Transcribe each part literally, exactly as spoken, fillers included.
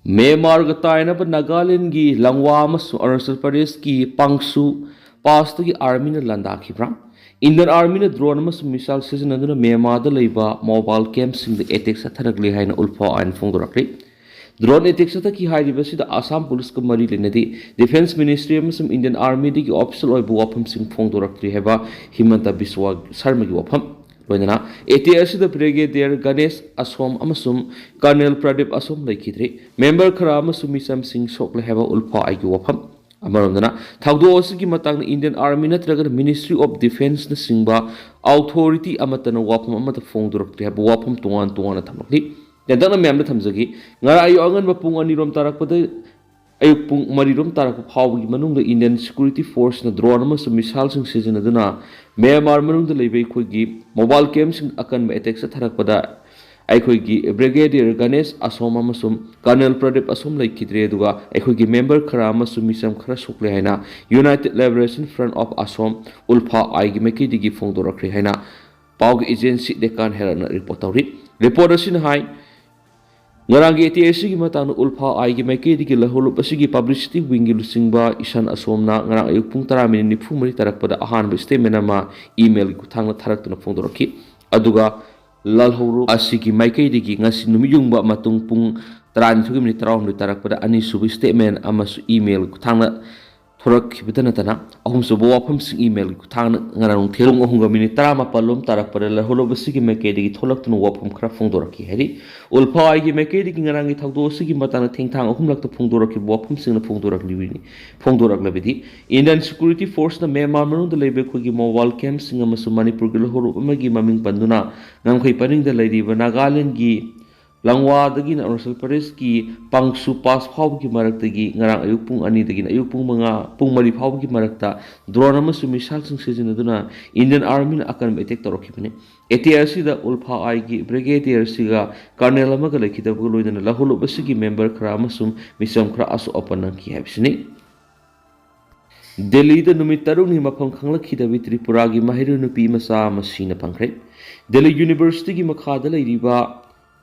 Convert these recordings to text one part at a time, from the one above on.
ꯃ꯭ꯌꯥꯟꯃꯥꯔꯒ ꯇꯥꯏꯅꯕ ꯅꯥꯒꯥꯂꯦꯟꯒꯤ ꯂꯪꯋꯥ ꯑꯃꯁꯨꯡ ꯑꯔꯨꯅꯥꯆꯜ ꯄ꯭ꯔꯗꯦꯁꯀꯤ ꯄꯥꯡꯁꯨ ꯄꯥꯁꯇꯒꯤ ꯑꯥꯔꯃꯤꯅ ꯂꯥꯟꯗꯥꯈꯤꯕ꯭ꯔꯥ? Indian ꯑꯥꯔꯃꯤꯅ drone ꯑꯃꯁꯨꯡ ꯃꯤꯁꯥꯏꯜ ꯁꯤꯖꯤꯟꯅꯗꯨꯅ ꯃ꯭ꯌꯥꯟꯃꯥꯔꯗ ꯂꯩꯕ ꯃꯣꯕꯥꯏꯜ ꯀꯦꯝꯞꯁꯤꯡꯗ ꯑꯦꯇꯦꯛ ꯆꯠꯊꯔꯛꯂꯦ ꯍꯥꯏꯅ ꯎꯜꯐꯥ ꯑꯥꯏꯅ ꯐꯣꯡꯗꯣꯔꯛꯂꯤ꯫ ꯗ꯭ꯔꯣꯟ ꯑꯦꯇꯦꯛ ꯆꯠꯊꯈꯤ ꯍꯥꯏꯔꯤꯕꯁꯤꯗ ꯑꯁꯥꯝ ꯄꯨꯂꯤꯁꯀ ꯃꯔꯤ ꯂꯩꯅꯗꯦ꯫ ꯗꯤꯐꯦꯟꯁ ꯃꯤꯅꯤꯁꯇ꯭ꯔꯤ ꯑꯃꯁꯨꯡ ꯏꯟꯗꯤꯌꯟ ꯑꯥꯔꯃꯤꯗꯒꯤ ꯑꯣꯐꯤꯁꯤꯌꯦꯜ ꯑꯣꯏꯕ ꯋꯥꯐꯝꯁꯤꯡ ꯐꯣꯡꯗꯣꯔꯛꯇ꯭ꯔꯤ ꯍꯥꯏꯕ ꯍꯤꯃꯟꯇ ꯕꯤꯁꯋꯥ ꯁꯔꯃꯒꯤ ꯋꯥꯐꯝ꯫ ꯂꯣꯏꯅꯅ ꯑꯦꯇꯦꯛ ꯑꯁꯤꯗ ꯕ꯭ꯔꯤꯒꯦꯗꯤꯌꯔ ꯒꯅꯦꯁ ꯑꯁꯣꯝ ꯑꯃꯁꯨꯡ ꯀꯔꯅꯦꯜ ꯄ꯭ꯔꯗꯤꯞ ꯑꯁꯣꯝ ꯂꯩꯈꯤꯗ꯭ꯔꯤ꯫ ꯃꯦꯝꯕꯔ ꯈꯔ ꯑꯃꯁꯨꯡ ꯃꯤꯆꯝꯁꯤꯡ ꯁꯣꯛꯂꯦ ꯍꯥꯏꯕ ꯎꯜꯐꯥ ꯑꯥꯏꯒꯤ ꯋꯥꯐꯝ꯫ ꯑꯃꯔꯣꯝꯗꯅ, ꯊꯧꯗꯣꯛ ꯑꯁꯤꯒꯤ ꯃꯇꯥꯡꯗ ꯏꯟꯗꯤꯌꯟ ꯑꯥꯔꯃꯤ ꯅꯠꯇ꯭ꯔꯒꯅ ꯃꯤꯅꯤꯁꯇ꯭ꯔꯤ ꯑꯣꯐ ꯗꯤꯐꯦꯟꯁꯅꯆꯤꯡꯕ ꯑꯣꯊꯣꯔꯤꯇꯤ ꯑꯃꯠꯇꯅ ꯋꯥꯐꯝ ꯑꯃꯠꯇ ꯐꯣꯡꯗꯣꯔꯛꯇ꯭ꯔꯤ ꯍꯥꯏꯕ ꯋꯥꯐꯝ ꯇꯣꯉꯥꯟ ꯇꯣꯉꯥꯟꯅ ꯊꯝꯂꯛꯂꯤ꯫ ꯇꯦꯟꯇꯛꯅ ꯃꯌꯥꯝꯗ ꯊꯝꯖꯒꯦ꯫ ꯉꯔꯥꯡ ꯑꯌꯨꯛ ꯑꯉꯟꯕ ꯄꯨꯡ ꯑꯅꯤꯔꯣꯝ ꯇꯥꯔꯛꯄꯗ, ꯑꯌꯨꯛ ꯄꯨꯡ ꯃꯔꯤꯔꯣꯝ ꯇꯥꯔꯛꯄ ꯐꯥꯎꯕꯒꯤ ꯃꯅꯨꯡꯗ ꯏꯟꯗꯤꯌꯟ ꯁꯦꯀ꯭ꯌꯨꯔꯤꯇꯤ ꯐꯣꯔꯁꯅ ꯗ꯭ꯔꯣꯟ ꯑꯃꯁꯨꯡ ꯃꯤꯁꯥꯏꯜꯁꯤꯡ ꯁꯤꯖꯤꯟꯅꯗꯨꯅ ꯃ꯭ꯌꯥꯟꯃꯥꯔ ꯃꯅꯨꯡꯗ ꯂꯩꯕ ꯑꯩꯈꯣꯏꯒꯤ ꯃꯣꯕꯥꯏꯜ ꯀꯦꯝꯞꯁꯤꯡ ꯑꯀꯟꯕ ꯑꯦꯇꯦꯛ ꯆꯠꯊꯔꯛꯄꯗ ꯑꯩꯈꯣꯏꯒꯤ ꯕ꯭ꯔꯤꯒꯦꯗꯤꯌꯔ ꯒꯅꯦꯁ ꯑꯁꯣꯝ ꯑꯃꯁꯨꯡ ꯀꯔꯅꯦꯜ ꯄ꯭ꯔꯗꯤꯞ ꯑꯁꯣꯝ ꯂꯩꯈꯤꯗ꯭ꯔꯦ, ꯑꯗꯨꯒ ꯑꯩꯈꯣꯏꯒꯤ ꯃꯦꯝꯕꯔ ꯈꯔ ꯑꯃꯁꯨꯡ ꯃꯤꯆꯝ ꯈꯔ ꯁꯣꯛꯂꯦ ꯍꯥꯏꯅ ꯌꯨꯅꯥꯏꯇꯦꯗ ꯂꯤꯕꯔꯦꯁꯟ ꯐ꯭ꯔꯟꯠ ꯑꯣꯐ ꯑꯁꯣꯝ, ꯎꯜꯐꯥ ꯑꯥꯏꯒꯤ ꯃꯥꯏꯀꯩꯗꯒꯤ ꯐꯣꯡꯗꯣꯔꯛꯈ꯭ꯔꯦ ꯍꯥꯏꯅ ꯄꯥꯎꯒꯤ ꯑꯦꯖꯦꯟꯁꯤ ꯗꯦꯀꯥꯟ ꯍꯦꯔꯠꯅ ꯔꯤꯄꯣꯔꯠ ꯇꯧꯔꯤ꯫ ꯔꯤꯄꯣꯔꯠ ꯑꯁꯤꯅ ꯍꯥꯏ, ꯉꯔꯥꯡꯒꯤ ꯑꯦꯇꯦꯛ ꯑꯁꯤꯒꯤ ꯃꯇꯥꯡꯗ ꯎꯜꯐꯥ ꯑꯥꯏꯒꯤ ꯃꯥꯏꯀꯩꯗꯒꯤ ꯂꯧꯍꯧꯂꯨꯞ ꯑꯁꯤꯒꯤ ꯄꯕ꯭ꯂꯤꯁꯤꯇꯤ ꯋꯤꯡꯒꯤ ꯂꯨꯆꯤꯡꯕ ꯏꯁꯥꯟ ꯑꯁꯣꯝꯅ ꯉꯔꯥꯡ ꯑꯌꯨꯛ ꯄꯨꯡ ꯇꯔꯥ ꯃꯤꯅꯤꯠ ꯅꯤꯐꯨ ꯃꯔꯤ ꯇꯥꯔꯛꯄꯗ ꯑꯍꯥꯟꯕ ꯁ꯭ꯇꯦꯠꯃꯦꯟ ꯑꯃ ꯏꯃꯦꯜꯒꯤ ꯈꯨꯠꯊꯥꯡꯗ ꯊꯥꯔꯛꯇꯨꯅ ꯐꯣꯡꯗꯣꯔꯛꯈꯤ꯫ ꯑꯗꯨꯒ ꯂꯧꯍꯧꯂꯨꯞ ꯑꯁꯤꯒꯤ ꯃꯥꯏꯀꯩꯗꯒꯤ ꯉꯁꯤ ꯅꯨꯃꯤꯠ ꯌꯨꯡꯕ ꯃꯇꯨꯡ ꯄꯨꯡ ꯇꯔꯥꯅꯤꯊꯣꯏꯒꯤ ꯃꯤꯅꯤꯠ ꯇꯔꯥꯍꯨꯝꯗꯣꯏ ꯇꯥꯔꯛꯄꯗ ꯑꯅꯤꯁꯨꯕ ꯁ꯭ꯇꯦꯠꯃꯦꯟ ꯑꯃꯁꯨ ꯏꯃꯦꯜꯒꯤ ꯈꯨꯠꯊꯥꯡꯗ ꯊꯣꯔꯛꯈꯤꯕꯗꯅ ꯅꯠꯇꯅ, ꯑꯍꯨꯝꯁꯨꯕ ꯋꯥꯐꯝꯁꯤꯡ ꯏꯃꯦꯜꯒꯤ ꯈꯨꯠꯊꯥꯡꯗ ꯉꯔꯥꯡ ꯅꯨꯡꯊꯤꯜ ꯄꯨꯡ ꯑꯍꯨꯝꯒ ꯃꯤꯅꯤꯠ ꯇꯔꯥꯃꯥꯄꯜ ꯂꯣꯝ ꯇꯥꯔꯛꯄꯗ ꯂꯧꯍꯧꯂꯨꯞ ꯑꯁꯤꯒꯤ ꯃꯥꯏꯀꯩꯗꯒꯤ ꯊꯣꯛꯂꯛꯇꯨꯅ ꯋꯥꯐꯝ ꯈꯔ ꯐꯣꯡꯗꯣꯔꯛꯈꯤ ꯍꯥꯏꯔꯤ꯫ ꯎꯜꯐꯥ ꯑꯥꯏꯒꯤ ꯃꯥꯏꯀꯩꯗꯒꯤ ꯉꯔꯥꯡꯒꯤ ꯊꯧꯗꯣꯛ ꯑꯁꯤꯒꯤ ꯃꯇꯥꯡꯗ ꯊꯦꯡꯊꯥꯡ ꯑꯍꯨꯝꯂꯛꯇ ꯐꯣꯡꯗꯣꯔꯛꯈꯤꯕ ꯋꯥꯐꯝꯁꯤꯡꯅ ꯐꯣꯡꯗꯣꯔꯛꯂꯤꯕꯅꯤ꯫ ꯐꯣꯡꯗꯣꯔꯛꯂꯕꯗꯤ, ꯏꯟꯗꯤꯌꯟ ꯁꯦꯀ꯭ꯌꯨꯔꯤꯇꯤ ꯐꯣꯔꯁꯅ ꯃ꯭ꯌꯥꯟꯃꯥꯔ ꯃꯅꯨꯡꯗ ꯂꯩꯕ ꯑꯩꯈꯣꯏꯒꯤ ꯃꯣꯕꯥꯏꯜ ꯀꯦꯝꯞꯁꯤꯡ ꯑꯃꯁꯨꯡ ꯃꯅꯤꯄꯨꯔꯒꯤ ꯂꯧꯍꯧꯂꯨꯞ ꯑꯃꯒꯤ ꯃꯃꯤꯡ ꯄꯟꯗꯨꯅ ꯉꯝꯈꯩ ꯄꯔꯤꯡꯗ ꯂꯩꯔꯤꯕ ꯅꯥꯒꯥꯂꯦꯟꯒꯤ ꯂꯪꯋꯥꯗꯒꯤꯅ ꯑꯔꯨꯅꯥꯆꯜ ꯄ꯭ꯔꯗꯦꯁꯀꯤ ꯄꯥꯡꯁꯨ ꯄꯥꯁ ꯐꯥꯎꯕꯒꯤ ꯃꯔꯛꯇꯒꯤ ꯉꯔꯥꯡ ꯑꯌꯨꯛ ꯄꯨꯡ ꯑꯅꯤꯗꯒꯤꯅ ꯑꯌꯨꯛ ꯄꯨꯡ ꯃꯉꯥ, ꯄꯨꯡ ꯃꯔꯤ ꯐꯥꯎꯕꯒꯤ ꯃꯔꯛꯇ ꯗ꯭ꯔꯣꯟ ꯑꯃꯁꯨꯡ ꯃꯤꯁꯥꯏꯜꯁꯤꯡ ꯁꯤꯖꯤꯟꯅꯗꯨꯅ ꯏꯟꯗꯤꯌꯟ ꯑꯥꯔꯃꯤꯅ ꯑꯀꯟꯕ ꯑꯦꯇꯦꯛ ꯇꯧꯔꯛꯈꯤꯕꯅꯤ꯫ ꯑꯦꯇꯦꯛ ꯑꯁꯤꯗ ꯎꯜꯐꯥ ꯑꯥꯏꯒꯤ ꯕ꯭ꯔꯤꯒꯦꯗꯤꯌꯔꯁꯤꯒ ꯀꯔꯅꯦꯜ ꯑꯃꯒ ꯂꯩꯈꯤꯗꯕꯒ ꯂꯣꯏꯅꯅ ꯂꯧꯍꯧꯂꯨꯞ ꯑꯁꯤꯒꯤ ꯃꯦꯝꯕꯔ ꯈꯔ ꯑꯃꯁꯨꯡ ꯃꯤꯆꯝ ꯈꯔ ꯑꯁꯣꯛ ꯑꯄꯟ ꯅꯪꯈꯤ ꯍꯥꯏꯕꯁꯤꯅꯤ꯫ ꯗꯦꯜꯂꯤꯗ ꯅꯨꯃꯤꯠ ꯇꯔꯨꯛꯅꯤ ꯃꯐꯝ ꯈꯪꯂꯛꯈꯤꯗꯕꯤ ꯇ꯭ꯔꯤꯄꯨꯔꯥꯒꯤ ꯃꯍꯩꯔꯣꯏ ꯅꯨꯄꯤ ꯃꯆꯥ ꯑꯃ ꯁꯤꯅ ꯐꯪꯈ꯭ꯔꯦ꯫ ꯗꯦꯜꯂꯤ ꯌꯨꯅꯤꯚꯔꯁꯤꯇꯤꯒꯤ ꯃꯈꯥꯗ ꯂꯩꯔꯤꯕ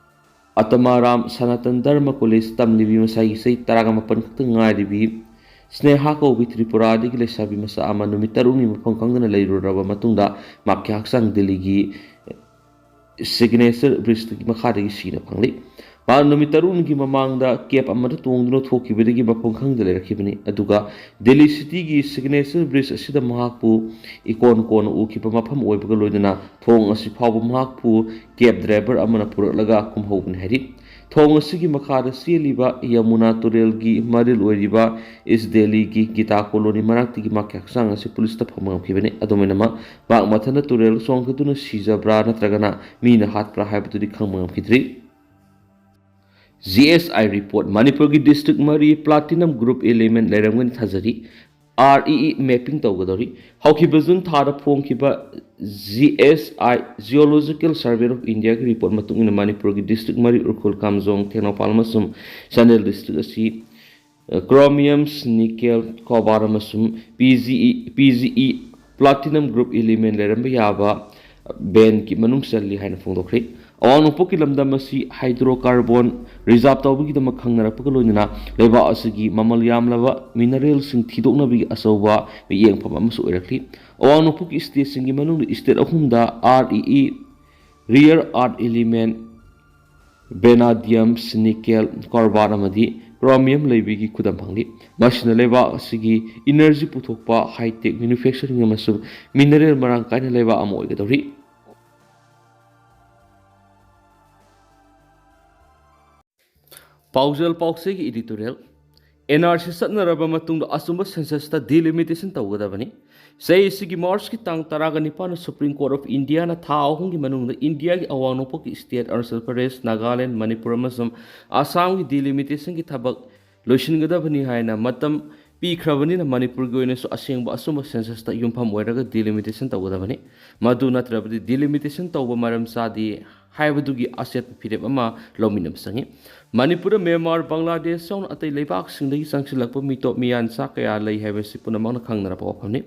ꯑꯇꯃꯥꯔꯥꯝ ꯁꯅꯥꯇꯟ ꯙꯔꯃ ꯀꯣꯂꯦꯖ ꯇꯝꯂꯤꯕꯤ ꯃꯁꯥꯒꯤ ꯆꯍꯤ ꯇꯔꯥꯒ ꯃꯥꯄꯟ ꯈꯛꯇ ꯉꯥꯏꯔꯤꯕꯤ ꯁ꯭ꯅꯦꯍꯥ ꯀꯧꯕꯤ ꯇ꯭ꯔꯤꯄꯨꯔꯥꯗꯒꯤ ꯂꯩꯁꯥꯕꯤ ꯃꯆꯥ ꯑꯃ ꯅꯨꯃꯤꯠ ꯇꯔꯨꯛꯅꯤ ꯃꯐꯝ ꯈꯪꯗꯅ ꯂꯩꯔꯨꯔꯕ ꯃꯇꯨꯡꯗ ꯃꯍꯥꯛꯀꯤ ꯍꯛꯆꯥꯡ ꯗꯤꯜꯂꯤꯒꯤ ꯁꯤꯒꯅꯦꯆꯔ ꯕ꯭ꯔꯤꯖꯇꯒꯤ ꯃꯈꯥꯗꯒꯤ ꯁꯤꯅ ꯐꯪꯂꯤ꯫ ꯃꯍꯥꯛ ꯅꯨꯃꯤꯠ ꯇꯔꯨꯛꯅꯤꯒꯤ ꯃꯃꯥꯡꯗ ꯀꯦꯕ ꯑꯃꯗ ꯇꯣꯡꯗꯨꯅ ꯊꯣꯛꯈꯤꯕꯗꯒꯤ ꯃꯐꯝ ꯈꯪꯗ ꯂꯩꯔꯛꯈꯤꯕꯅꯤ꯫ ꯑꯗꯨꯒ ꯗꯤꯜꯂꯤ ꯁꯤꯇꯤꯒꯤ ꯁꯤꯒꯅꯦꯆꯔ ꯕ꯭ꯔꯤꯖ ꯑꯁꯤꯗ ꯃꯍꯥꯛꯄꯨ ꯏꯀꯣꯟ ꯀꯣꯟꯅ ꯎꯈꯤꯕ ꯃꯐꯝ ꯑꯣꯏꯕꯒ ꯂꯣꯏꯅꯅ ꯊꯣꯡ ꯑꯁꯤ ꯐꯥꯎꯕ ꯃꯍꯥꯛꯄꯨ ꯀꯦꯕ ꯗ꯭ꯔꯥꯏꯚꯔ ꯑꯃꯅ ꯄꯨꯔꯛꯂꯒ ꯀꯨꯝꯍꯧꯕꯅꯤ ꯍꯥꯏꯔꯤ꯫ ꯊꯣꯡ ꯑꯁꯤꯒꯤ ꯃꯈꯥꯗ ꯆꯦꯜꯂꯤꯕ ꯌꯃꯨꯅꯥ ꯇꯨꯔꯦꯜꯒꯤ ꯃꯔꯤꯜ ꯑꯣꯏꯔꯤꯕ ꯏꯁ ꯗꯦꯜꯂꯤꯒꯤ ꯒꯤꯇꯥ ꯀꯣꯂꯣꯅꯤ ꯃꯅꯥꯛꯇꯒꯤ ꯃꯍꯥꯛꯀꯤ ꯍꯛꯆꯥꯡ ꯑꯁꯤ ꯄꯨꯂꯤꯁꯇ ꯐꯪꯕ ꯉꯝꯈꯤꯕꯅꯤ꯫ ꯑꯗꯨꯝ ꯑꯣꯏꯅꯃꯛ, ꯃꯍꯥꯛ ꯃꯊꯟꯇ ꯇꯨꯔꯦꯜ ꯆꯣꯡꯈꯤꯗꯨꯅ ꯁꯤꯖꯕ꯭ꯔꯥ ꯅꯠꯇ꯭ꯔꯒꯅ ꯃꯤꯅ ꯍꯥꯠꯄ꯭ꯔꯥ ꯍꯥꯏꯕꯗꯨꯗꯤ ꯈꯪꯕ ꯉꯝꯈꯤꯗ꯭ꯔꯤ꯫ ꯖꯤ ꯑꯦꯁ ꯑꯥꯏ ꯔꯤꯄꯣꯔꯠ, ꯃꯅꯤꯄꯨꯔꯒꯤ ꯗꯤꯁꯇ꯭ꯔꯤꯛ ꯃꯔꯤ ꯄ꯭ꯂꯥꯇꯤꯅꯝ ꯒ꯭ꯔꯨꯞ ꯏꯂꯤꯃꯦꯟ ꯂꯩꯔꯝꯒꯅꯤ ꯊꯥꯖꯔꯤ꯫ ꯑꯥꯔ ꯏ ꯏ ꯃꯦꯄꯤꯡ ꯇꯧꯒꯗꯧꯔꯤ꯫ ꯍꯧꯈꯤꯕ ꯖꯨꯟ ꯊꯥꯗ ꯐꯣꯡꯈꯤꯕ G S I, geological survey of ꯏꯟꯗꯤꯌꯥꯒꯤ ꯔꯤꯄꯣꯔꯠ ꯃꯇꯨꯡ ꯏꯟꯅ ꯃꯅꯤꯄꯨꯔꯒꯤ ꯗꯤꯁꯇ꯭ꯔꯤꯛ ꯃꯔꯤ ꯎꯈ꯭ꯔꯨꯜ, ꯀꯥꯝꯖꯣꯡ, ꯇꯦꯡꯅꯧꯄꯥꯜ ꯑꯃꯁꯨꯡ ꯆꯥꯟꯗꯦꯜ ꯗꯤꯁꯇ꯭ꯔꯤꯛ ꯑꯁꯤ ꯀ꯭ꯔꯣꯃꯤꯌꯝ, ꯅꯤꯀꯦꯜ, ꯀꯣꯕꯥꯔ ꯑꯃꯁꯨꯡ P G E, P G E platinum group element ꯂꯩꯔꯝꯕ ꯌꯥꯕ ꯕꯦꯟꯒꯤ ꯃꯅꯨꯡ ꯆꯜꯂꯤ ꯍꯥꯏꯅ ꯐꯣꯡꯗꯣꯛꯈ꯭ꯔꯦ꯫ ꯑꯋꯥꯡ ꯅꯣꯡꯄꯣꯛꯀꯤ ꯂꯝꯗꯝ ꯑꯁꯤ ꯍꯥꯏꯗ꯭ꯔꯣꯀꯥꯔꯕꯣꯟ ꯔꯤꯖꯥꯔꯚ ꯇꯧꯕꯒꯤꯗꯃꯛ ꯈꯪꯅꯔꯛꯄꯒ ꯂꯣꯏꯅꯅ ꯂꯩꯕꯥꯛ ꯑꯁꯤꯒꯤ ꯃꯃꯜ ꯌꯥꯝꯂꯕ ꯃꯤꯅꯔꯦꯜꯁꯤꯡ ꯊꯤꯗꯣꯛꯅꯕꯒꯤ ꯑꯆꯧꯕ ꯃꯤꯠꯌꯦꯡꯐꯝ ꯑꯃꯁꯨ ꯑꯣꯏꯔꯛꯂꯤ꯫ ꯑꯋꯥꯡ ꯅꯣꯡꯄꯣꯛꯀꯤ ꯁ꯭ꯇꯦꯠꯁꯤꯡꯒꯤ ꯃꯅꯨꯡꯗ ꯏꯁꯇꯦꯠ ꯑꯍꯨꯝꯗ R E E, ꯔꯤꯌꯔ art element, ꯚꯦꯅꯥꯗꯤꯌꯝ, ꯁꯤꯅꯤꯀꯦꯜ, cobalt ꯑꯃꯗꯤ ꯀ꯭ꯔꯣꯃꯤꯌꯝ ꯂꯩꯕꯒꯤ ꯈꯨꯗꯝ ꯐꯪꯂꯤ꯫ ꯃꯁꯤꯅ ꯂꯩꯕꯥꯛ ꯑꯁꯤꯒꯤ ꯏꯅꯔꯖꯤ ꯄꯨꯊꯣꯛꯄ, ꯍꯥꯏ-ꯇꯦꯛ ꯃꯦꯅꯨꯐꯦꯛꯆꯔꯤꯡ ꯑꯃꯁꯨꯡ ꯃꯤꯅꯔꯦꯜ ꯃꯔꯥꯡ ꯀꯥꯏꯅ ꯂꯩꯕꯥꯛ ꯑꯃ ꯑꯣꯏꯒꯗꯧꯔꯤ꯫ ꯄꯥꯎꯖꯦꯜ ꯄꯥꯎꯆꯦꯒꯤ ꯏꯗꯤꯇꯣꯔꯤꯌꯦꯜ꯫ ꯑꯦꯟ ꯑꯥꯔ ꯁꯤ ꯆꯠꯅꯔꯕ ꯃꯇꯨꯡꯗ ꯑꯆꯨꯝꯕ ꯁꯦꯟꯁꯁꯇ ꯗꯤꯂꯤꯃꯤꯇꯦꯁꯟ ꯇꯧꯒꯗꯕꯅꯤ꯫ ꯆꯍꯤ ꯑꯁꯤꯒꯤ ꯃꯥꯔꯆꯀꯤ ꯇꯥꯡ ꯇꯔꯥꯒ ꯅꯤꯄꯥꯟꯗ ꯁꯨꯄ꯭ꯔꯤꯝ ꯀꯣꯔꯠ ꯑꯣꯐ ꯏꯟꯗꯤꯌꯥꯅ ꯊꯥ ꯑꯍꯨꯝꯒꯤ ꯃꯅꯨꯡꯗ ꯏꯟꯗꯤꯌꯥꯒꯤ ꯑꯋꯥꯡ ꯅꯣꯡꯄꯣꯛꯀꯤ ꯁ꯭ꯇꯦꯠ ꯑꯔꯨꯅꯥꯆꯜ ꯄ꯭ꯔꯗꯦꯁ, ꯅꯥꯒꯥꯂꯦꯟ, ꯃꯅꯤꯄꯨꯔ ꯑꯃꯁꯨꯡ ꯑꯁꯥꯝꯒꯤ ꯗꯤꯂꯤꯃꯤꯇꯦꯁꯟꯒꯤ ꯊꯕꯛ ꯂꯣꯏꯁꯤꯟꯒꯗꯕꯅꯤ ꯍꯥꯏꯅ ꯃꯇꯝ ꯄꯤꯈ꯭ꯔꯕꯅꯤꯅ ꯃꯅꯤꯄꯨꯔꯒꯤ ꯑꯣꯏꯅꯁꯨ ꯑꯁꯦꯡꯕ ꯑꯆꯨꯝꯕ ꯁꯦꯟꯁꯁꯇ ꯌꯨꯝꯐꯝ ꯑꯣꯏꯔꯒ ꯗꯤꯂꯤꯃꯤꯇꯦꯁꯟ ꯇꯧꯒꯗꯕꯅꯤ꯫ ꯃꯗꯨ ꯅꯠꯇ꯭ꯔꯕꯗꯤ ꯗꯤꯂꯤꯃꯤꯇꯦꯁꯟ ꯇꯧꯕ ꯃꯔꯝ ꯆꯥꯗꯦ ꯍꯥꯏꯕꯗꯨꯒꯤ ꯑꯆꯦꯠꯄ ꯐꯤꯔꯦꯞ ꯑꯃ ꯂꯧꯃꯤꯟꯅꯕ ꯆꯪꯏ꯫ ꯃꯅꯤꯄꯨꯔꯗ ꯃ꯭ꯌꯥꯟꯃꯥꯔ, ꯕꯪꯒ꯭ꯂꯥꯗꯦꯁ ꯌꯥꯎꯅ ꯑꯇꯩ ꯂꯩꯕꯥꯛꯁꯤꯡꯗꯒꯤ ꯆꯪꯁꯤꯜꯂꯛꯄ ꯃꯤꯇꯣꯞ ꯃꯤꯌꯥꯟꯆꯥ ꯀꯌꯥ ꯂꯩ ꯍꯥꯏꯕꯁꯤ ꯄꯨꯝꯅꯃꯛꯅ ꯈꯪꯅꯔꯕ ꯋꯥꯐꯝꯅꯤ꯫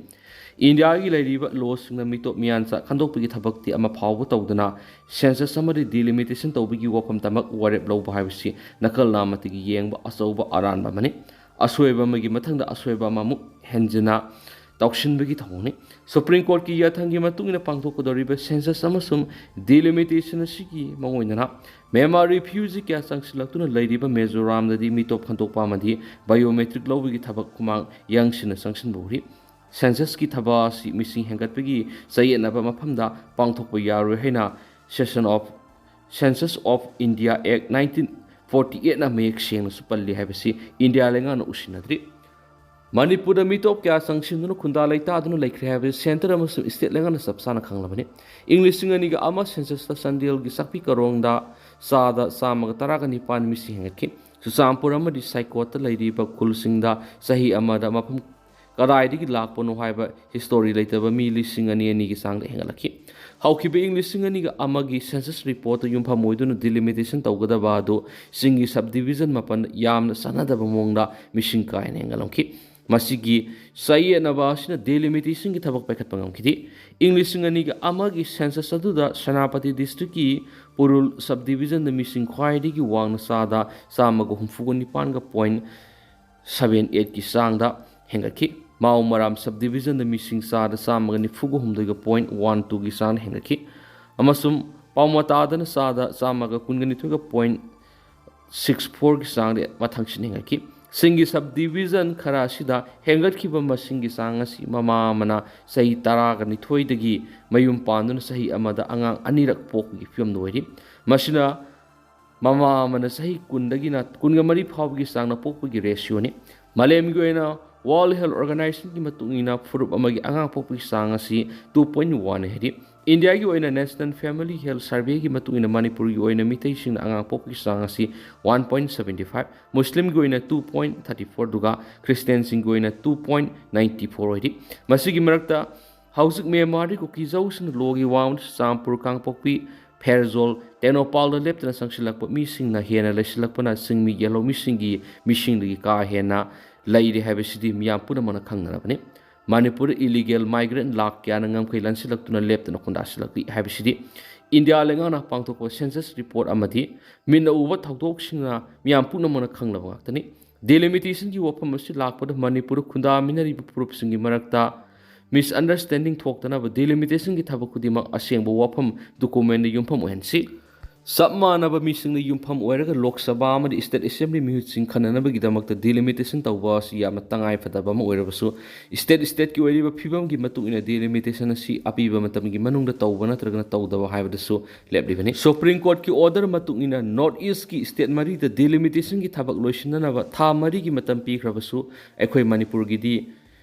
ꯏꯟꯗꯤꯌꯥꯒꯤ ꯂꯩꯔꯤꯕ ꯂꯣꯁꯤꯡꯅ ꯃꯤꯇꯣꯞ ꯃꯤꯌꯥꯟꯆꯥ ꯈꯟꯗꯣꯛꯄꯒꯤ ꯊꯕꯛꯇꯤ ꯑꯃ ꯐꯥꯎꯕ ꯇꯧꯗꯅ, ꯁꯦꯟꯁꯁ ꯑꯃꯗꯤ ꯗꯤꯂꯤꯃꯤꯇꯦꯁꯟ ꯇꯧꯕꯒꯤ ꯋꯥꯐꯝꯗꯃꯛ ꯋꯥꯔꯦꯞ ꯂꯧꯕ ꯍꯥꯏꯕꯁꯤ ꯅꯥꯀꯜ ꯅꯥꯝꯃꯇꯒꯤ ꯌꯦꯡꯕ ꯑꯆꯧꯕ ꯑꯔꯥꯟꯕ ꯑꯃꯅꯤ꯫ ꯑꯁꯣꯏꯕ ꯑꯃꯒꯤ ꯃꯊꯪꯗ ꯑꯁꯣꯏꯕ ꯑꯃꯃꯨꯛ ꯍꯦꯟꯖꯤꯟꯅ ꯇꯧꯁꯤꯟꯕꯒꯤ ꯊꯧꯑꯣꯡꯅꯤ꯫ ꯁꯨꯄ꯭ꯔꯤꯝ ꯀꯣꯔꯠꯀꯤ ꯌꯥꯊꯪꯒꯤ ꯃꯇꯨꯡ ꯏꯟꯅ ꯄꯥꯡꯊꯣꯛꯀꯗꯧꯔꯤꯕ ꯁꯦꯟꯁꯁ ꯑꯃꯁꯨꯡ ꯗꯤꯂꯤꯃꯤꯇꯦꯁꯟ ꯑꯁꯤꯒꯤ ꯃꯑꯣꯡ ꯑꯣꯏꯅꯅ ꯃ꯭ꯌꯥꯟꯃꯥꯔ ꯔꯤꯐ꯭ꯌꯨꯖꯤ ꯀꯌꯥ ꯆꯪꯁꯤꯜꯂꯛꯇꯨꯅ ꯂꯩꯔꯤꯕ ꯃꯤꯖꯣꯔꯥꯝꯗꯗꯤ ꯃꯤꯇꯣꯞ ꯈꯟꯗꯣꯛꯄ ꯑꯃꯗꯤ ꯕꯥꯏꯑꯣꯃꯦꯇ꯭ꯔꯤꯛ ꯂꯧꯕꯒꯤ ꯊꯕꯛ ꯈꯨꯃꯥꯡ ꯌꯥꯡꯁꯤꯟꯅ ꯆꯪꯁꯤꯟꯕ ꯎꯔꯤ꯫ ꯁꯦꯟꯁꯁꯀꯤ ꯊꯕꯛ ꯑꯁꯤ ꯃꯤꯁꯤꯡ ꯍꯦꯟꯒꯠꯄꯒꯤ ꯆꯌꯦꯠꯅꯕ ꯃꯐꯝꯗ ꯄꯥꯡꯊꯣꯛꯄ ꯌꯥꯔꯣꯏ ꯍꯥꯏꯅ Cessation of Census of India Act nineteen forty eightꯅ ꯃꯌꯦꯛ ꯁꯦꯡꯅꯁꯨ ꯄꯜꯂꯤ ꯍꯥꯏꯕꯁꯤ ꯏꯟꯗꯤꯌꯥ ꯂꯩꯉꯥꯛꯅ ꯎꯁꯤꯟꯅꯗ꯭ꯔꯤ꯫ ꯃꯅꯤꯄꯨꯔꯗ ꯃꯤꯇꯣꯞ ꯀꯌꯥ ꯆꯪꯁꯤꯟꯗꯨꯅ ꯈꯨꯟꯗꯥ ꯂꯩꯇꯥꯗꯨꯅ ꯂꯩꯈ꯭ꯔꯦ ꯍꯥꯏꯕꯁꯤ ꯁꯦꯟꯇꯔ ꯑꯃꯁꯨꯡ ꯁ꯭ꯇꯦꯠ ꯂꯩꯉꯥꯛꯅ ꯆꯞ ꯆꯥꯅ ꯈꯪꯂꯕꯅꯤ꯫ ꯏꯪ ꯂꯤꯁꯤꯡ ꯑꯅꯤꯒ ꯑꯃ ꯁꯦꯟꯁꯁꯇ ꯆꯥꯟꯗꯦꯜꯒꯤ ꯆꯥꯛꯄꯤ ꯀꯔꯣꯡꯗ ꯆꯥꯗ ꯆꯥꯝꯃꯒ ꯇꯔꯥꯒ ꯅꯤꯄꯥꯟ ꯃꯤꯁꯤꯡ ꯍꯦꯟꯒꯠꯈꯤ꯫ ꯆꯨꯔꯆꯥꯟꯄꯨꯔ ꯑꯃꯗꯤ ꯁꯥꯏꯀꯣꯠꯇ ꯂꯩꯔꯤꯕ ꯈꯨꯜꯁꯤꯡꯗ ꯆꯍꯤ ꯑꯃꯗ ꯃꯐꯝ ꯀꯗꯥꯏꯗꯒꯤ ꯂꯥꯛꯄꯅꯣ ꯍꯥꯏꯕ ꯍꯤꯁꯇꯣꯔꯤ ꯂꯩꯇꯕ ꯃꯤ ꯂꯤꯁꯤꯡ ꯑꯅꯤ ꯑꯅꯤꯒꯤ ꯆꯥꯡꯗ ꯍꯦꯟꯒꯠꯂꯛꯈꯤ꯫ ꯍꯧꯈꯤꯕ ꯏꯪ ꯂꯤꯁꯤꯡ ꯑꯅꯤꯒ ꯑꯃꯒꯤ ꯁꯦꯟꯁꯁ ꯔꯤꯄꯣꯔꯠꯇ ꯌꯨꯝꯐꯝ ꯑꯣꯏꯗꯨꯅ ꯗꯤꯂꯤꯃꯤꯇꯦꯁꯟ ꯇꯧꯒꯗꯕ ꯑꯗꯨ ꯆꯤꯡꯒꯤ ꯁꯕ ꯗꯤꯕꯤꯖꯟ ꯃꯥꯄꯟ ꯌꯥꯝꯅ ꯆꯥꯟꯅꯗꯕ ꯃꯑꯣꯡꯗ ꯃꯤꯁꯤꯡ ꯀꯥ ꯍꯦꯟꯅ ꯍꯦꯟꯒꯠꯂꯝꯈꯤ꯫ ꯃꯁꯤꯒꯤ ꯆꯌꯦꯠꯅꯕ ꯑꯁꯤꯅ ꯗꯤꯂꯤꯃꯤꯇꯦꯁꯟꯒꯤ ꯊꯕꯛ ꯄꯥꯏꯈꯠꯄ ꯉꯝꯈꯤꯗꯦ꯫ ꯏꯪ ꯂꯤꯁꯤꯡ ꯑꯅꯤꯒ ꯑꯃꯒꯤ ꯁꯦꯟꯁꯁ ꯑꯗꯨꯗ ꯁꯦꯅꯥꯄꯇꯤ ꯗꯤꯁꯇ꯭ꯔꯤꯛꯀꯤ ꯄꯨꯔꯨꯜ ꯁꯕ ꯗꯤꯕꯤꯖꯟꯗ ꯃꯤꯁꯤꯡ ꯈ꯭ꯋꯥꯏꯗꯒꯤ ꯋꯥꯡꯅ ꯆꯥꯗ ꯆꯥꯝꯃꯒ ꯍꯨꯝꯐꯨꯒ ꯅꯤꯄꯥꯟꯒ ꯄꯣꯏꯟ ꯁꯕꯦꯟ ꯑꯩꯠꯀꯤ ꯆꯥꯡꯗ ꯍꯦꯟꯒꯠꯈꯤ꯫ ꯃꯥꯎ ꯃꯔꯥꯝ ꯁꯕ ꯗꯤꯕꯤꯖꯟꯗ ꯃꯤꯁꯤꯡ ꯆꯥꯗ ꯆꯥꯝꯃꯒ ꯅꯤꯐꯨꯒ ꯍꯨꯝꯗꯣꯏꯒ ꯄꯣꯏꯟ ꯋꯥꯟ ꯇꯨꯒꯤ ꯆꯥꯡꯗ ꯍꯦꯟꯒꯠꯈꯤ꯫ ꯑꯃꯁꯨꯡ ꯄꯥꯎꯃꯇꯥꯗꯅ ꯆꯥꯗ ꯆꯥꯝꯃꯒ ꯀꯨꯟꯒ ꯅꯤꯊꯣꯏꯒ ꯄꯣꯏꯟ ꯁꯤꯛꯁ ꯐꯣꯔꯒꯤ ꯆꯥꯡꯗ ꯃꯊꯪꯁꯤꯠ ꯍꯦꯟꯒꯠꯈꯤ꯫ ꯆꯤꯡꯒꯤ ꯁꯕ ꯗꯤꯕꯤꯖꯟ ꯈꯔ ꯑꯁꯤꯗ ꯍꯦꯟꯒꯠꯈꯤꯕ ꯃꯁꯤꯡꯒꯤ ꯆꯥꯡ ꯑꯁꯤ ꯃꯃꯥ ꯑꯃꯅ ꯆꯍꯤ ꯇꯔꯥꯒ ꯅꯤꯊꯣꯏꯗꯒꯤ ꯃꯌꯨꯝ ꯄꯥꯟꯗꯨꯅ ꯆꯍꯤ ꯑꯃꯗ ꯑꯉꯥꯡ ꯑꯅꯤꯔꯛ ꯄꯣꯛꯄꯒꯤ ꯐꯤꯕꯝꯗ ꯑꯣꯏꯔꯤ꯫ ꯃꯁꯤꯅ ꯃꯃꯥ ꯑꯃꯅ ꯆꯍꯤ ꯀꯨꯟꯗꯒꯤꯅ ꯀꯨꯟꯒ ꯃꯔꯤ ꯐꯥꯎꯕꯒꯤ ꯆꯥꯡꯅ ꯄꯣꯛꯄꯒꯤ ꯔꯦꯁꯤꯌꯣꯅꯤ꯫ ꯃꯥꯂꯦꯝꯒꯤ ꯑꯣꯏꯅ ꯋꯥꯔꯜꯗ ꯍꯦꯜꯊ ꯑꯣꯔꯒꯅꯥꯏꯖꯦꯁꯟꯒꯤ ꯃꯇꯨꯡ ꯏꯟꯅ ꯐꯨꯔꯨꯞ ꯑꯃꯒꯤ ꯑꯉꯥꯡ ꯄꯣꯛꯄꯒꯤ ꯆꯥꯡ ꯑꯁꯤ ꯇꯨ ꯄꯣꯏꯟ ꯋꯥꯟ ꯍꯥꯏꯗꯤ, ꯏꯟꯗꯤꯌꯥꯒꯤ ꯑꯣꯏꯅ ꯅꯦꯁꯅꯦꯜ ꯐꯦꯃꯤꯂꯤ ꯍꯦꯜꯊ ꯁꯔꯚꯦꯒꯤ ꯃꯇꯨꯡ ꯏꯟꯅ ꯃꯅꯤꯄꯨꯔꯒꯤ ꯑꯣꯏꯅ ꯃꯤꯇꯩꯁꯤꯡꯅ ꯑꯉꯥꯡ ꯄꯣꯛꯄꯒꯤ ꯆꯥꯡ ꯑꯁꯤ ꯋꯥꯟ ꯄꯣꯏꯟ ꯁꯕꯦꯟꯇꯤ ꯐꯥꯏꯚ, ꯃꯨꯁꯂꯤꯝꯒꯤ ꯑꯣꯏꯅ ꯇꯨ ꯄꯣꯏꯟ ꯊꯥꯔꯇꯤ ꯐꯣꯔ, ꯑꯗꯨꯒ ꯈ꯭ꯔꯤꯁꯇꯤꯌꯥꯟꯁꯤꯡꯒꯤ ꯑꯣꯏꯅ ꯇꯨ ꯄꯣꯏꯟ ꯅꯥꯏꯟꯇꯤ ꯐꯣꯔ ꯑꯣꯏꯔꯤ꯫ ꯃꯁꯤꯒꯤ ꯃꯔꯛꯇ ꯍꯧꯖꯤꯛ ꯃ꯭ꯌꯥꯟꯃꯥꯔꯒꯤ ꯀꯨꯀꯤꯖꯧꯁꯤꯡꯅ ꯂꯣꯒꯤ ꯋꯥꯡꯃꯗ ꯆꯨꯔꯆꯥꯟꯄꯨꯔ, ꯀꯥꯡꯄꯣꯛꯄꯤ, ꯐꯦꯔꯖꯣꯜ, ꯇꯦꯡꯅꯧꯄꯥꯜꯗ ꯂꯦꯞꯇꯅ ꯆꯪꯁꯤꯜꯂꯛꯄ ꯃꯤꯁꯤꯡꯅ ꯍꯦꯟꯅ ꯂꯩꯁꯤꯜꯂꯛꯄꯅ ꯆꯤꯡꯃꯤꯒꯤ ꯂꯧꯃꯤꯁꯤꯡꯒꯤ ꯃꯤꯁꯤꯡꯗꯒꯤ ꯀꯥ ꯍꯦꯟꯅ ꯂꯩꯔꯦ ꯍꯥꯏꯕꯁꯤꯗꯤ ꯃꯤꯌꯥꯝ ꯄꯨꯝꯅꯃꯛꯅ ꯈꯪꯅꯔꯕꯅꯤ꯫ ꯃꯅꯤꯄꯨꯔꯗ ꯏꯂꯤꯒꯦꯜ ꯃꯥꯏꯒ꯭ꯔꯦꯟ ꯂꯥꯛ ꯀꯌꯥꯅ ꯉꯝꯈꯩ ꯂꯥꯟꯁꯤꯜꯂꯛꯇꯨꯅ ꯂꯦꯞꯇꯅ ꯈꯨꯟꯗꯥꯁꯤꯜꯂꯛꯂꯤ ꯍꯥꯏꯕꯁꯤꯗꯤ ꯏꯟꯗꯤꯌꯥ ꯂꯩꯉꯥꯛꯅ ꯄꯥꯡꯊꯣꯛꯄ ꯁꯦꯟꯁꯁ ꯔꯤꯄꯣꯔꯠ ꯑꯃꯗꯤ ꯃꯤꯠꯅ ꯎꯕ ꯊꯧꯗꯣꯛꯁꯤꯡꯅ ꯃꯤꯌꯥꯝ ꯄꯨꯝꯅꯃꯛꯅ ꯈꯪꯂꯕ ꯉꯥꯛꯇꯅꯤ꯫ ꯗꯤꯂꯤꯃꯤꯇꯦꯁꯟꯒꯤ ꯋꯥꯐꯝ ꯑꯁꯤ ꯂꯥꯛꯄꯗ ꯃꯅꯤꯄꯨꯔꯗ ꯈꯨꯟꯗꯥꯃꯤꯟꯅꯔꯤꯕ ꯐꯨꯔꯨꯞꯁꯤꯡꯒꯤ ꯃꯔꯛꯇ ꯃꯤꯁꯑꯟꯗꯔꯁꯇꯦꯟꯗꯤꯡ ꯊꯣꯛꯇꯅꯕ ꯗꯤꯂꯤꯃꯤꯇꯦꯁꯟꯒꯤ ꯊꯕꯛ ꯈꯨꯗꯤꯡꯃꯛ ꯑꯁꯦꯡꯕ ꯋꯥꯐꯝ ꯗꯣꯀꯨꯃꯦꯟꯗ ꯌꯨꯝꯐꯝ ꯑꯣꯏꯍꯟꯁꯤ꯫ ꯆꯞ ꯃꯥꯟꯅꯕ ꯃꯤꯁꯤꯡꯅ ꯌꯨꯝꯐꯝ ꯑꯣꯏꯔꯒ ꯂꯣꯛ ꯁꯚꯥ ꯑꯃꯗꯤ ꯁ꯭ꯇꯦꯠ ꯑꯦꯁꯦꯝꯕ꯭ꯂꯤ ꯃꯤꯍꯨꯠꯁꯤꯡ ꯈꯟꯅꯅꯕꯒꯤꯗꯃꯛꯇ ꯗꯤꯂꯤꯃꯤꯇꯦꯁꯟ ꯇꯧꯕ ꯑꯁꯤ ꯌꯥꯝꯅ ꯇꯉꯥꯏ ꯐꯗꯕ ꯑꯃ ꯑꯣꯏꯔꯕꯁꯨ, ꯁ꯭ꯇꯦꯠ ꯁ꯭ꯇꯦꯠꯀꯤ ꯑꯣꯏꯔꯤꯕ ꯐꯤꯕꯝꯒꯤ ꯃꯇꯨꯡ ꯏꯟꯅ ꯗꯤꯂꯤꯃꯤꯇꯦꯁꯟ ꯑꯁꯤ ꯑꯄꯤꯕ ꯃꯇꯝꯒꯤ ꯃꯅꯨꯡꯗ ꯇꯧꯕ ꯅꯠꯇ꯭ꯔꯒꯅ ꯇꯧꯗꯕ ꯍꯥꯏꯕꯗꯁꯨ ꯂꯦꯞꯂꯤꯕꯅꯤ꯫ ꯁꯨꯄ꯭ꯔꯤꯝ ꯀꯣꯔꯠꯀꯤ ꯑꯣꯔꯗꯔ ꯃꯇꯨꯡ ꯏꯟꯅ ꯅꯣꯔꯠ ꯏꯁꯀꯤ ꯁ꯭ꯇꯦꯠ ꯃꯔꯤꯗ ꯗꯤꯂꯤꯃꯤꯇꯦꯁꯟꯒꯤ ꯊꯕꯛ ꯂꯣꯏꯁꯤꯟꯅꯅꯕ ꯊꯥ ꯃꯔꯤꯒꯤ ꯃꯇꯝ ꯄꯤꯈ꯭ꯔꯕꯁꯨ, ꯑꯩꯈꯣꯏ ꯃꯅꯤꯄꯨꯔꯒꯤꯗꯤ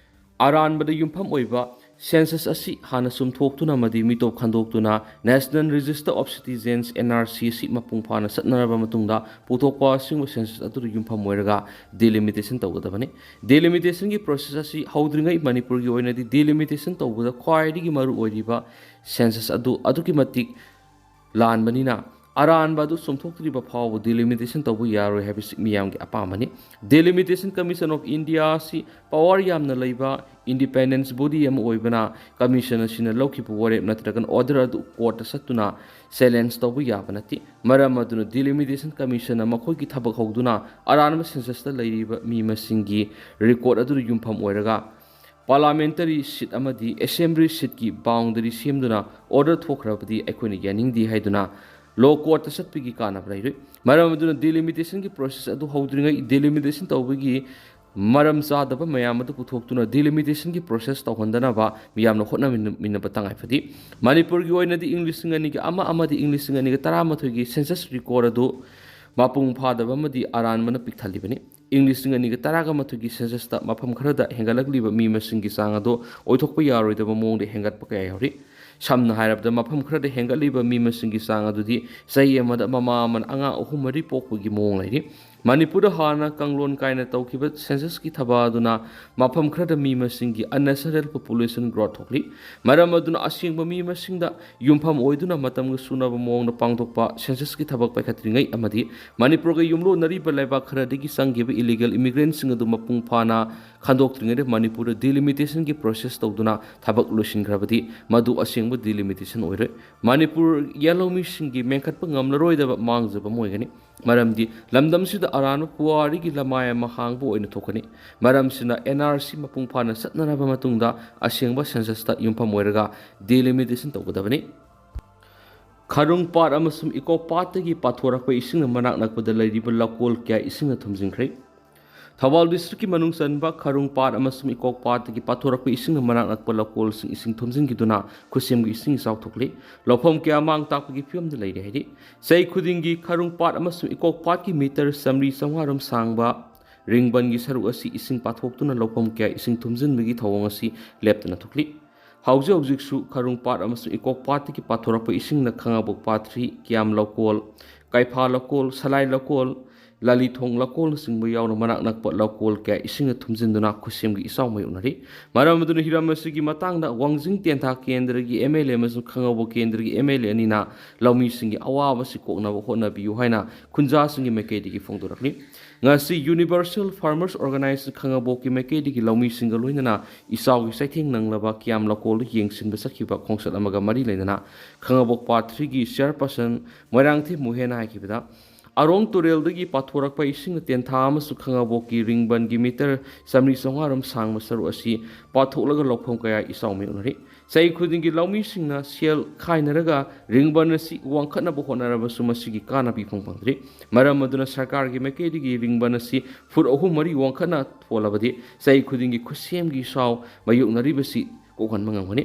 ꯑꯔꯥꯟꯕꯗ ꯌꯨꯝꯐꯝ ꯑꯣꯏꯕ ꯁꯦꯟꯁꯁ ꯑꯁꯤ ꯍꯥꯟꯅ ꯆꯨꯝꯊꯣꯛꯇꯨꯅ ꯑꯃꯗꯤ ꯃꯤꯇꯣꯞ ꯈꯟꯗꯣꯛꯇꯨꯅ National Register of Citizens, N R C, ꯑꯁꯤ ꯃꯄꯨꯡ ꯐꯥꯅ ꯆꯠꯅꯔꯕ ꯃꯇꯨꯡꯗ ꯄꯨꯊꯣꯛꯄ ꯑꯁꯤꯒꯨꯝꯕ ꯁꯦꯟꯁꯁ ꯑꯗꯨꯗ ꯌꯨꯝꯐꯝ ꯑꯣꯏꯔꯒ ꯗꯤꯂꯤꯃꯤꯇꯦꯁꯟ ꯇꯧꯒꯗꯕꯅꯤ꯫ ꯗꯤꯂꯤꯃꯤꯇꯦꯁꯟꯒꯤ ꯄ꯭ꯔꯣꯁꯦꯁ ꯑꯁꯤ ꯍꯧꯗ꯭ꯔꯤꯉꯩ ꯃꯅꯤꯄꯨꯔꯒꯤ ꯑꯣꯏꯅꯗꯤ ꯗꯤꯂꯤꯃꯤꯇꯦꯁꯟ ꯇꯧꯕꯗ ꯈ꯭ꯋꯥꯏꯗꯒꯤ ꯃꯔꯨ ꯑꯣꯏꯔꯤꯕ ꯁꯦꯟꯁꯁ ꯑꯗꯨ ꯑꯗꯨꯛꯀꯤ ꯃꯇꯤꯛ ꯂꯥꯟꯕꯅꯤꯅ, ꯑꯔꯥꯟꯕ ꯑꯗꯨ ꯆꯨꯝꯊꯣꯛꯇ꯭ꯔꯤꯕ ꯐꯥꯎꯕ ꯗꯤꯂꯤꯃꯤꯇꯦꯁꯟ ꯇꯧꯕ ꯌꯥꯔꯣꯏ ꯍꯥꯏꯕꯁꯤ ꯃꯤꯌꯥꯝꯒꯤ ꯑꯄꯥꯝꯕꯅꯤ꯫ Delimitation Commission of India ꯑꯁꯤ ꯄꯋꯥꯔ ꯌꯥꯝꯅ ꯂꯩꯕ ꯏꯟꯗꯤꯄꯦꯟꯗꯦꯟꯁ ꯕꯣꯗꯤ ꯑꯃ ꯑꯣꯏꯕꯅ, ꯀꯃꯤꯁꯟ ꯑꯁꯤꯅ ꯂꯧꯈꯤꯕ ꯋꯥꯔꯦꯞ ꯅꯠꯇ꯭ꯔꯒꯅ ꯑꯣꯔꯗꯔ ꯑꯗꯨ ꯀꯣꯔꯠꯇ ꯆꯠꯇꯨꯅ ꯆꯦꯂꯦꯟꯖ ꯇꯧꯕ ꯌꯥꯕ ꯅꯠꯇꯦ꯫ ꯃꯔꯝ ꯑꯗꯨꯅ ꯗꯤꯂꯤꯃꯤꯇꯦꯁꯟ ꯀꯃꯤꯁꯟꯅ ꯃꯈꯣꯏꯒꯤ ꯊꯕꯛ ꯍꯧꯗꯨꯅ ꯑꯔꯥꯟꯕ ꯁꯦꯟꯁꯁꯇ ꯂꯩꯔꯤꯕ ꯃꯤ ꯃꯁꯤꯡꯒꯤ ꯔꯦꯀꯣꯔꯠ ꯑꯗꯨꯗ ꯌꯨꯝꯐꯝ ꯑꯣꯏꯔꯒ ꯄꯥꯔꯂꯥꯃꯦꯟꯇꯔꯤ ꯁꯤꯠ ꯑꯃꯗꯤ ꯑꯦꯁꯦꯝꯕ꯭ꯂꯤ ꯁꯤꯠꯀꯤ ꯕꯥꯎꯟꯗꯔꯤ ꯁꯦꯝꯗꯨꯅ ꯑꯣꯔꯗꯔ ꯊꯣꯛꯈ꯭ꯔꯕꯗꯤ ꯑꯩꯈꯣꯏꯅ ꯌꯥꯅꯤꯡꯗꯦ ꯍꯥꯏꯗꯨꯅ ꯂꯣ ꯀꯣꯔꯠꯇ ꯆꯠꯄꯒꯤ ꯀꯥꯟꯅꯕ ꯂꯩꯔꯣꯏ꯫ ꯃꯔꯝ ꯑꯗꯨꯅ ꯗꯤꯂꯤꯃꯤꯇꯦꯁꯟꯒꯤ ꯄ꯭ꯔꯣꯁꯦꯁ ꯑꯗꯨ ꯍꯧꯗ꯭ꯔꯤꯉꯩ ꯗꯤꯂꯤꯃꯤꯇꯦꯁꯟ ꯇꯧꯕꯒꯤ ꯃꯔꯝ ꯆꯥꯗꯕ ꯃꯌꯥꯝ ꯑꯗꯨ ꯄꯨꯊꯣꯛꯇꯨꯅ ꯗꯤꯂꯤꯃꯤꯇꯦꯁꯟꯒꯤ ꯄ꯭ꯔꯣꯁꯦꯁ ꯇꯧꯍꯟꯗꯅꯕ ꯃꯤꯌꯥꯝꯅ ꯍꯣꯠꯅꯃꯤꯟꯅꯕ ꯇꯉꯥꯏ ꯐꯗꯦ꯫ ꯃꯅꯤꯄꯨꯔꯒꯤ ꯑꯣꯏꯅꯗꯤ ꯏꯪ ꯂꯤꯁꯤꯡ ꯑꯅꯤꯒ ꯑꯃ ꯑꯃꯗꯤ ꯏꯪ ꯂꯤꯁꯤꯡ ꯑꯅꯤꯒ ꯇꯔꯥꯃꯥꯊꯣꯏꯒꯤ ꯁꯦꯟꯁꯁ ꯔꯦꯀꯣꯔꯠ ꯑꯗꯨ ꯃꯄꯨꯡ ꯐꯥꯗꯕ ꯑꯃꯗꯤ ꯑꯔꯥꯟꯕꯅ ꯄꯤꯛꯊꯜꯂꯤꯕꯅꯤ꯫ ꯏꯪ ꯂꯤꯁꯤꯡ ꯑꯅꯤꯒ ꯇꯔꯥꯒ ꯃꯥꯊꯣꯏꯒꯤ ꯁꯦꯟꯁꯁꯇ ꯃꯐꯝ ꯈꯔꯗ ꯍꯦꯟꯒꯠꯂꯛꯂꯤꯕ ꯃꯤ ꯃꯁꯤꯡꯒꯤ ꯆꯥꯡ ꯑꯗꯨ ꯑꯣꯏꯊꯣꯛꯄ ꯌꯥꯔꯣꯏꯗꯕ ꯃꯑꯣꯡꯗ ꯍꯦꯟꯒꯠꯄ ꯀꯌꯥ ꯌꯥꯎꯔꯤ꯫ ꯁꯝꯅ ꯍꯥꯏꯔꯕꯗ, ꯃꯐꯝ ꯈꯔꯗ ꯍꯦꯟꯒꯠꯂꯤꯕ ꯃꯤ ꯃꯁꯤꯡꯒꯤ ꯆꯥꯡ ꯑꯗꯨꯗꯤ ꯆꯍꯤ ꯑꯃꯗ ꯃꯃꯥ ꯑꯃꯅ ꯑꯉꯥꯡ ꯑꯍꯨꯝ ꯃꯔꯤ ꯄꯣꯛꯄꯒꯤ ꯃꯑꯣꯡ ꯂꯩꯔꯤ꯫ ꯃꯅꯤꯄꯨꯔꯗ ꯍꯥꯟꯅ ꯀꯥꯡꯂꯣꯟ ꯀꯥꯏꯅ ꯇꯧꯈꯤꯕ ꯁꯦꯟꯁꯁꯀꯤ ꯊꯕꯥꯗꯨꯅ ꯃꯐꯝ ꯈꯔꯗ ꯃꯤ ꯃꯁꯤꯡꯒꯤ unnatural population growth ꯊꯣꯛꯂꯤ꯫ ꯃꯔꯝ ꯑꯗꯨꯅ ꯑꯁꯦꯡꯕ ꯃꯤ ꯃꯁꯤꯡꯗ ꯌꯨꯝꯐꯝ ꯑꯣꯏꯗꯨꯅ ꯃꯇꯝꯒ ꯆꯨꯅꯕ ꯃꯑꯣꯡꯗ ꯄꯥꯡꯊꯣꯛꯄ ꯁꯦꯟꯁꯁꯀꯤ ꯊꯕꯛ ꯄꯥꯏꯈꯠꯇ꯭ꯔꯤꯉꯩ ꯑꯃꯗꯤ ꯃꯅꯤꯄꯨꯔꯒ ꯌꯨꯝꯂꯣꯟꯅꯔꯤꯕ ꯂꯩꯕꯥꯛ ꯈꯔꯗꯒꯤ ꯆꯪꯈꯤꯕ illegal immigrantꯁꯤꯡ ꯑꯗꯨ ꯃꯄꯨꯡ ꯐꯥꯅ ꯈꯟꯗꯣꯛꯇ꯭ꯔꯤꯉꯩꯗ ꯃꯅꯤꯄꯨꯔꯗ delimitationꯒꯤ process ꯇꯧꯗꯨꯅ ꯊꯕꯛ ꯂꯣꯏꯁꯤꯟꯈ꯭ꯔꯕꯗꯤ ꯃꯗꯨ ꯑꯁꯦꯡꯕ delimitation ꯑꯣꯏꯔꯣꯏ꯫ ꯃꯅꯤꯄꯨꯔ ꯌꯦꯜꯍꯧꯃꯤꯁꯤꯡꯒꯤ ꯃꯦꯟꯈꯠꯄ ꯉꯝꯂꯔꯣꯏꯗꯕ ꯃꯥꯡꯖꯕ ꯑꯃ ꯑꯣꯏꯒꯅꯤ꯫ ꯃꯔꯝꯗꯤ ꯂꯝꯗꯝꯁꯤꯗ ꯑꯔꯥꯟꯕ ꯄꯨꯋꯥꯔꯤꯒꯤ ꯂꯃꯥꯏ ꯑꯃ ꯍꯥꯡꯕ ꯑꯣꯏꯅ ꯊꯣꯛꯀꯅꯤ꯫ ꯃꯔꯝꯁꯤꯅ N R C ꯃꯄꯨꯡ ꯐꯥꯅ ꯆꯠꯅꯔꯕ ꯃꯇꯨꯡꯗ ꯑꯁꯦꯡꯕ ꯁꯦꯟꯁꯁꯇ ꯌꯨꯝꯐꯝ ꯑꯣꯏꯔꯒ delimitation ꯇꯧꯒꯗꯕꯅꯤ꯫ ꯈꯔꯨꯡ ꯄꯥꯠ ꯑꯃꯁꯨꯡ ꯏꯀꯣꯛ ꯄꯥꯠꯇꯒꯤ ꯄꯥꯊꯣꯔꯛꯄ ꯏꯁꯤꯡꯅ ꯃꯅꯥꯛ ꯅꯛꯄꯗ ꯂꯩꯔꯤꯕ ꯂꯧꯀꯣꯜ ꯀꯌꯥ ꯏꯁꯤꯡꯅ ꯊꯨꯝꯖꯤꯟꯈ꯭ꯔꯦ꯫ ꯊꯧꯕꯥꯜ districtꯀꯤ ꯃꯅꯨꯡ ꯆꯟꯕ ꯈꯔꯨꯡ ꯄꯥꯠ ꯑꯃꯁꯨꯡ ꯏꯀꯣꯛ ꯄꯥꯠꯇꯒꯤ ꯄꯥꯊꯣꯔꯛꯄ ꯏꯁꯤꯡꯅ ꯃꯅꯥꯛ ꯅꯛꯄ ꯂꯧꯀꯣꯜꯁꯤꯡ ꯏꯁꯤꯡ ꯊꯨꯝꯖꯤꯟꯈꯤꯗꯨꯅ ꯈꯨꯠꯁꯦꯝꯒꯤ ꯏꯁꯤꯡ ꯏꯆꯥꯎ ꯊꯣꯛꯂꯤ꯫ ꯂꯧꯐꯝ ꯀꯌꯥ ꯃꯥꯡ ꯇꯥꯛꯄꯒꯤ ꯐꯤꯕꯝꯗ ꯂꯩꯔꯦ ꯍꯥꯏꯔꯤ꯫ ꯆꯍꯤ ꯈꯨꯗꯤꯡꯒꯤ ꯈꯔꯨꯡ ꯄꯥꯠ ꯑꯃꯁꯨꯡ ꯏꯀꯣꯛ ꯄꯥꯠꯀꯤ meter ꯆꯥꯃꯔꯤ ꯆꯥꯝꯃꯉꯥ ꯔꯣꯝ ꯁꯥꯡꯕ ꯔꯤꯡꯕꯟꯒꯤ ꯁꯔꯨꯛ ꯑꯁꯤ ꯏꯁꯤꯡ ꯄꯥꯊꯣꯛꯇꯨꯅ ꯂꯧꯐꯝ ꯀꯌꯥ ꯏꯁꯤꯡ ꯊꯨꯝꯖꯤꯟꯕꯒꯤ ꯊꯧꯑꯣꯡ ꯑꯁꯤ ꯂꯦꯞꯇꯅ ꯊꯣꯛꯂꯤ꯫ ꯍꯧꯖꯤꯛ ꯍꯧꯖꯤꯛꯁꯨ ꯈꯔꯨꯡ ꯄꯥꯠ ꯑꯃꯁꯨꯡ ꯏꯀꯣꯛ ꯄꯥꯠꯇꯒꯤ ꯄꯥꯊꯣꯔꯛꯄ ꯏꯁꯤꯡꯅ ꯈꯥꯉꯕꯣꯛ ꯄꯥꯠ ꯊ꯭ꯔꯤ, ꯀꯤꯌꯥꯝ ꯂꯧꯀꯣꯜ, ꯀꯩꯐꯥ ꯂꯧꯀꯣꯜ, ꯁꯂꯥꯏ ꯂꯧꯀꯣꯜ, ꯂꯥꯂꯤꯊꯣꯡ ꯂꯧꯀꯣꯜꯅꯆꯤꯡꯕ ꯌꯥꯎꯅ ꯃꯅꯥꯛ ꯅꯛꯄ ꯂꯧꯀꯣꯜ ꯀꯌꯥ ꯏꯁꯤꯡꯅ ꯊꯨꯝꯖꯤꯟꯗꯨꯅ ꯈꯨꯠꯁꯦꯝꯒꯤ ꯏꯆꯥꯎ ꯃꯥꯌꯣꯛꯅꯔꯤ꯫ ꯃꯔꯝ ꯑꯗꯨꯅ ꯍꯤꯔꯝ ꯑꯁꯤꯒꯤ ꯃꯇꯥꯡꯗ ꯋꯥꯡꯖꯤꯡ ꯇꯦꯟꯊꯥ ꯀꯦꯟꯗ꯭ꯔꯒꯤ M L A ꯑꯃꯁꯨꯡ ꯈꯥꯉꯕꯣꯛ ꯀꯦꯟꯗ꯭ꯔꯒꯤ M L A ꯑꯅꯤꯅ ꯂꯧꯃꯤꯁꯤꯡꯒꯤ ꯑꯋꯥꯕꯁꯤ ꯀꯣꯛꯅꯕ ꯍꯣꯠꯅꯕꯤꯌꯨ ꯍꯥꯏꯅ ꯈꯨꯟꯖꯥꯁꯤꯡꯒꯤ ꯃꯥꯏꯀꯩꯗꯒꯤ ꯐꯣꯡꯗꯣꯔꯛꯂꯤ꯫ ꯉꯁꯤ Universal Farmers Organization ꯈꯥꯉꯕꯣꯛꯀꯤ ꯃꯥꯏꯀꯩꯗꯒꯤ ꯂꯧꯃꯤꯁꯤꯡꯒ ꯂꯣꯏꯅꯅ ꯏꯆꯥꯎꯒꯤ ꯆꯩꯊꯦꯡ ꯅꯪꯂꯕ ꯀꯤꯌꯥꯝ ꯂꯧꯀꯣꯜꯗ ꯌꯦꯡꯁꯤꯟꯕ ꯆꯠꯈꯤꯕ ꯈꯣꯡꯆꯠ ꯑꯃꯒ ꯃꯔꯤ ꯂꯩꯅꯅ ꯈꯥꯉꯕꯣꯛ ꯄꯥꯠ ꯊ꯭ꯔꯤꯒꯤ chairperson ꯃꯣꯏꯔꯥꯡꯊꯦꯝ ꯃꯨꯍꯦꯟꯅ ꯍꯥꯏꯈꯤꯕꯗ, ꯑꯔꯣꯡ ꯇꯨꯔꯦꯜꯗꯒꯤ ꯄꯥꯊꯣꯔꯛꯄ ꯏꯁꯤꯡꯅ ꯇꯦꯟꯊꯥ ꯑꯃꯁꯨꯡ ꯈꯥꯉꯕꯣꯛꯀꯤ ꯔꯤꯡꯕꯟꯒꯤ meter ꯆꯥꯃꯔꯤ ꯆꯥꯝꯃꯉꯥ ꯔꯣꯝ ꯁꯥꯡꯕ ꯁꯔꯨꯛ ꯑꯁꯤ ꯄꯥꯊꯣꯛꯂꯒ ꯂꯧꯐꯝ ꯀꯌꯥ ꯏꯆꯥꯎ ꯃꯥꯌꯣꯛꯅꯔꯤ꯫ ꯆꯍꯤ ꯈꯨꯗꯤꯡꯒꯤ ꯂꯧꯃꯤꯁꯤꯡꯅ ꯁꯦꯜ ꯈꯥꯏꯅꯔꯒ ꯔꯤꯡꯕꯟ ꯑꯁꯤ ꯋꯥꯡꯈꯠꯅꯕ ꯍꯣꯠꯅꯔꯕꯁꯨ ꯃꯁꯤꯒꯤ ꯀꯥꯟꯅꯕ ꯏꯐꯪ ꯐꯪꯗ꯭ꯔꯤ꯫ ꯃꯔꯝ ꯑꯗꯨꯅ ꯁꯔꯀꯥꯔꯒꯤ ꯃꯥꯏꯀꯩꯗꯒꯤ ꯔꯤꯡꯕꯟ ꯑꯁꯤ ꯐꯨꯠ ꯑꯍꯨꯝ ꯃꯔꯤ ꯋꯥꯡꯈꯠꯅ ꯊꯣꯜꯂꯕꯗꯤ ꯆꯍꯤ ꯈꯨꯗꯤꯡꯒꯤ ꯈꯨꯠꯁꯦꯝꯒꯤ ꯏꯆꯥꯎ ꯃꯥꯌꯣꯛꯅꯔꯤꯕꯁꯤ ꯀꯣꯛꯍꯟꯕ ꯉꯝꯒꯅꯤ꯫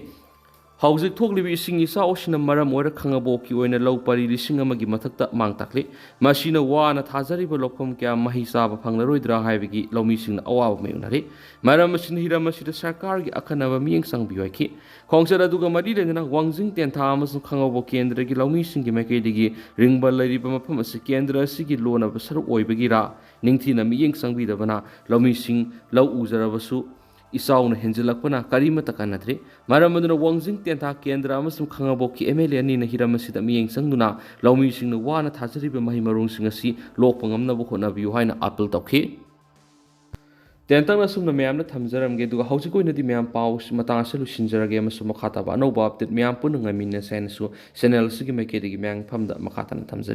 ꯍꯧꯖꯤꯛ ꯊꯣꯛꯂꯤꯕ ꯏꯁꯤꯡ ꯏꯆꯥꯎ ꯑꯁꯤꯅ ꯃꯔꯝ ꯑꯣꯏꯔ ꯈꯥꯉꯕꯣꯛꯀꯤ ꯑꯣꯏꯅ ꯂꯧ ꯄꯔꯤ ꯂꯤꯁꯤꯡ ꯑꯃꯒꯤ ꯃꯊꯛꯇ ꯃꯥꯡ ꯇꯥꯛꯂꯤ꯫ ꯃꯁꯤꯅ ꯋꯥꯅ ꯊꯥꯖꯔꯤꯕ ꯂꯧꯐꯝ ꯀꯌꯥ ꯃꯍꯩ ꯆꯥꯕ ꯐꯪꯂꯔꯣꯏꯗ꯭ꯔꯥ ꯍꯥꯏꯕꯒꯤ ꯂꯧꯃꯤꯁꯤꯡꯅ ꯑꯋꯥꯕ ꯃꯥꯌꯣꯛꯅꯔꯤ꯫ ꯃꯔꯝ ꯑꯁꯤꯅ ꯍꯤꯔꯝ ꯑꯁꯤꯗ ꯁꯔꯀꯥꯔꯒꯤ ꯑꯈꯟꯅꯕ ꯃꯤꯠꯌꯦꯡ ꯆꯪꯕꯤꯌꯨ ꯍꯥꯏꯈꯤ꯫ ꯈꯣꯡꯆꯠ ꯑꯗꯨꯒ ꯃꯔꯤ ꯂꯩꯅꯅ ꯋꯥꯡꯖꯤꯡ ꯇꯦꯟꯊꯥ ꯑꯃꯁꯨꯡ ꯈꯥꯉꯕꯣꯛ ꯀꯦꯟꯗ꯭ꯔꯒꯤ ꯂꯧꯃꯤꯁꯤꯡꯒꯤ ꯃꯥꯏꯀꯩꯗꯒꯤ ꯔꯤꯡꯕ ꯂꯩꯔꯤꯕ ꯃꯐꯝ ꯑꯁꯤ ꯀꯦꯟꯗ꯭ꯔ ꯑꯁꯤꯒꯤ ꯂꯣꯟꯅꯕ ꯁꯔꯨꯛ ꯑꯣꯏꯕꯒꯤꯔꯥ ꯅꯤꯡꯊꯤꯅ ꯃꯤꯠꯌꯦꯡ ꯆꯪꯕꯤꯗꯕꯅ ꯂꯧꯃꯤꯁꯤꯡ ꯂꯧ ꯎꯖꯔꯕꯁꯨ ꯏꯆꯥꯎꯅ ꯍꯦꯟꯖꯤꯜꯂꯛꯄꯅ ꯀꯔꯤꯃꯠꯇ ꯀꯥꯟꯅꯗ꯭ꯔꯤ꯫ ꯃꯔꯝ ꯑꯗꯨꯅ ꯋꯥꯡꯖꯤꯡ ꯇꯦꯟꯊꯥ ꯀꯦꯟꯗ꯭ꯔ ꯑꯃꯁꯨꯡ ꯈꯥꯉꯕꯣꯛꯀꯤ ꯑꯦꯝ ꯑꯦꯜ ꯑꯦ ꯑꯅꯤꯅ ꯍꯤꯔꯝ ꯑꯁꯤꯗ ꯃꯤꯠꯌꯦꯡ ꯆꯪꯗꯨꯅ ꯂꯧꯃꯤꯁꯤꯡꯅ ꯋꯥꯅ ꯊꯥꯖꯔꯤꯕ ꯃꯍꯩ ꯃꯔꯣꯡꯁꯤꯡ ꯑꯁꯤ ꯂꯣꯛꯄ ꯉꯝꯅꯕ ꯍꯣꯠꯅꯕꯤꯌꯨ ꯍꯥꯏꯅ ꯑꯥꯄꯤꯜ ꯇꯧꯈꯤ꯫ ꯇꯦꯟꯇꯛꯅ ꯑꯁꯨꯝꯅ ꯃꯌꯥꯝꯅ ꯊꯝꯖꯔꯝꯒꯦ, ꯑꯗꯨꯒ ꯍꯧꯖꯤꯛ ꯑꯣꯏꯅꯗꯤ ꯃꯌꯥꯝ ꯄꯥꯎ ꯃꯇꯥꯡ ꯑꯁꯤ ꯂꯣꯏꯁꯤꯟꯖꯔꯒꯦ ꯑꯃꯁꯨꯡ ꯃꯈꯥ ꯇꯥꯕ ꯑꯅꯧꯕ ꯑꯞꯗꯦꯠ ꯃꯌꯥꯝ ꯄꯨꯟꯅ ꯉꯥꯏꯃꯤꯟꯅꯁꯦ ꯍꯥꯏꯅꯁꯨ ꯆꯦꯅꯦꯜ ꯑꯁꯤꯒꯤ ꯃꯥꯏꯀꯩꯗꯒꯤ ꯃꯌꯥꯝꯒꯤ ꯐꯝꯗ ꯃꯈꯥ ꯇꯥꯅ ꯊꯝꯖꯔꯤ꯫